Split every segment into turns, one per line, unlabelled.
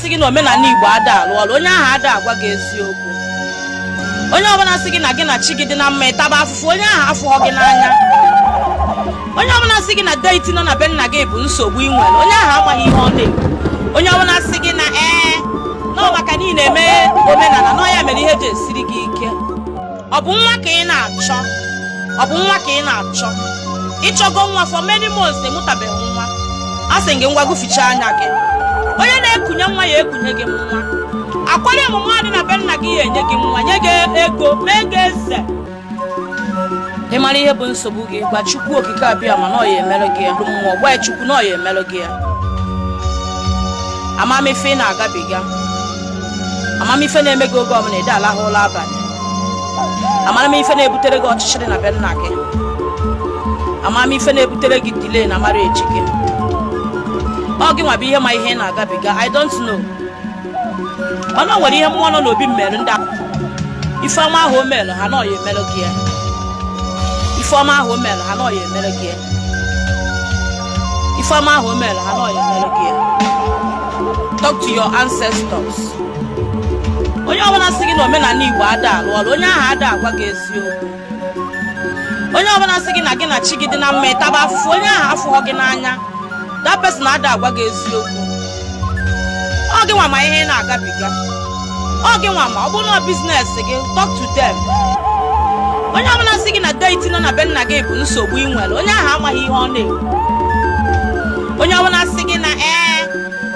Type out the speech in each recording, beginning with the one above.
sị gị na omenala Igbo ada alụ ọrụ, onye ahụ ada agwa gị eziokwu. Onye ọbụla sị gị na gị na chi gị dị na mma, ịtaba afụfụ, onye ahụ afụghọ gị n'anya. Onye ọbụla sị gị na deity nọ na be nna gị bụ nsogbu ị nwere, onye ahụ amaghị ihe ọ na-ekwu. Onye ọbụla sị gị na ee nọ maka na ị na-eme omenala na ya mere ihe ji esiri gị ike, ọ bụ nwa ka ị na-achọ, ọ bụ nwa ka ị na-achọ. Ịchọgo nwa for many months, ịmụtabeghị nwa. A sị gị ngwa, gụfichaa anya gị. Onye na-ekunye nwa ya ekunye gị nwa. Akwari ọmụmụ adị na be nna gị ya enye gị nwa, nye gị ego, mee gị eze. Ị mara ihe bụ nsogbu gị, gwa Chukwu Okike Abịa ma na ọ ya emerụ gị ya. Mmụọ gwa ya, Chukwu na ọ ya emerụ gị ya. Amamife ị na-agabiga, amamife na-eme gị oge ọbụla ị alahụ ụla abalị, amamife na-ebutere gị ọchịchịrị na be nna gị, amamife na-ebutere gị delay na marriage gị, ọ gị nwa bụ ihe ma ihe ị na-agabiga. I don't know, mana o nwere ihe mmụọ nọ n'obi mmerụ ndị a. Ife ọma ahụ o mere ha na ọ ya emerụ gị ya. Ife ọma ahụ o mere ha na ọ ya emerụ gị ya. Ife ọma ahụ o mere ha na ọ ya emerụ gị ya. Talk to your ancestors. Onye ọbụla sị gị na omenala Igbo ada alụ ọrụ, onye ahụ ada agwa gị eziokwu. Onye ọbụla sị gị na gị na chi gị dị na mma, ịtaba afụfụ, onye ahụ afụghọ gị n'anya. That person ada agwa gị eziokwu. Ọ gị nwa ma ihe ị na-agabiga, ọ gị nwa ma. Ọ bụrụ na business gị, talk to them. Onye ọbụla sị gị na deity nọ na be nna gị bụ nsogbu ị nwere, onye ahụ amaghị ihe ọ na-ekwu. Onye ọbụla sị gị na ee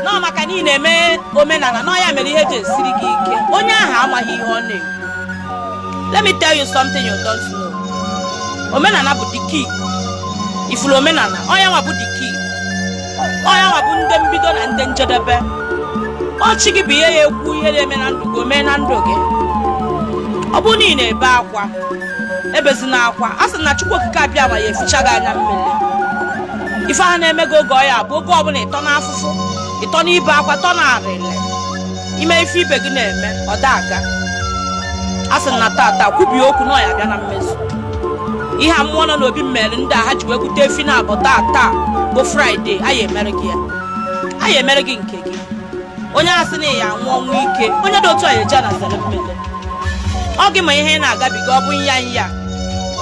nọ maka na ị na-eme omenala na ya mere ihe ji esiri gị ike, onye ahụ amaghị ihe ọ na-ekwu. Let me tell you something you don't know. Omenala bụ the key. Ifuru omenala, ọnya nwa bụ the key, ọnya nwa bụ ndị mbido na ndị njedebe. Ọchị gị bụ ihe ya ekwu ihe na-eme na ndụ gị, omee na ndụ gị. Ọ bụrụ na ị na-ebe akwa, ebezina akwa. A sị na Chukwu Okike Abịa ma ya eficha gị anya mmiri. Ife ahụ na-eme gị oge ọya bụ oge ọbụla ịtọ n'afụfụ, ịtọ n'ibe akwa, tọ na arịlị ime ife ibe gị na-eme, ọ da aga. A sị na tata kwubie okwu na ọ ya bịa na mmezu. Ihe a mmụọ nọ n'obi mmeri ndị a ha ji wee gwute efi na abụ taa bụ Friday, a ya emere gị ya, a ya emere gị nke gị. Onye a sị na ya anwụ ọnwụ ike, onye dị otu a ya eje na zere mmiri. Ọ gị ma ihe ị na-agabiga. Ọ bụ nya nya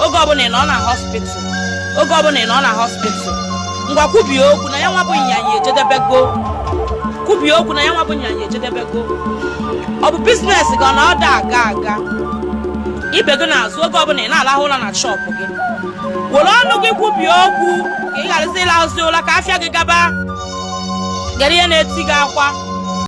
oge ọbụla ị nọ na hospital, oge ọbụla ị nọ na hospital, ngwa, kwubie okwu na ya nwa bụ nyanya ejedebego. Kwubie okwu na ya nwa bụ nyanya ejedebego. Ọ bụ business gị, ọ na ọ da aga aga, ibe gị n'azụ, oge ọbụla ị na-alahụ ụra na shop gị, were ọnụ gị kwubie okwu ka ị gharazi ịlahụzi ụra, ka afịa gị gaba. Gere ihe na-eti gị akwa.